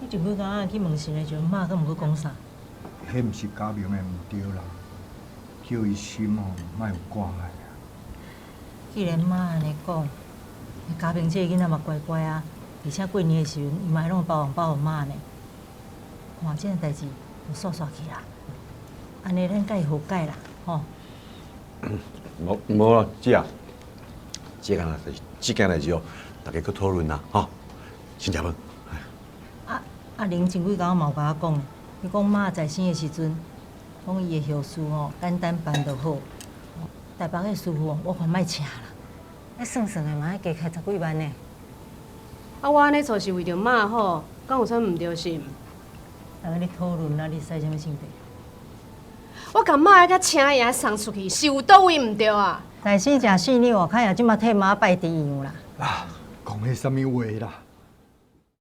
你前幾工去問神的時陣，媽閣毋閣講啥？彼毋是嘉明的毋對啦，叫伊心吼莫有掛礙啊。既然媽按呢講，嘉明這个囡仔嘛乖乖啊，而且過年的時陣，伊嘛會攏包紅包予媽呢。看這個代誌就煞煞去啦，按呢咱共伊和解啦，吼。無無啦，姐啊，這件代誌哦，大家閣討論啦，吼，先食飯。啊，阿玲前幾工嘛有共我講，伊講媽在生的時陣，講伊的後事吼簡單辦就好。台北的師傅我看莫請啦，彼算算的嘛愛加開十幾萬呢。啊，我按呢做是為著媽好，敢有啥毋對是毋？逐家咧討論啊，你使啥物性地？我共媽愛共請爺送出去，是有佗位毋對啊？大生食四兩，外口也這馬替媽拜豬樣啦。啊，講彼啥物話啦？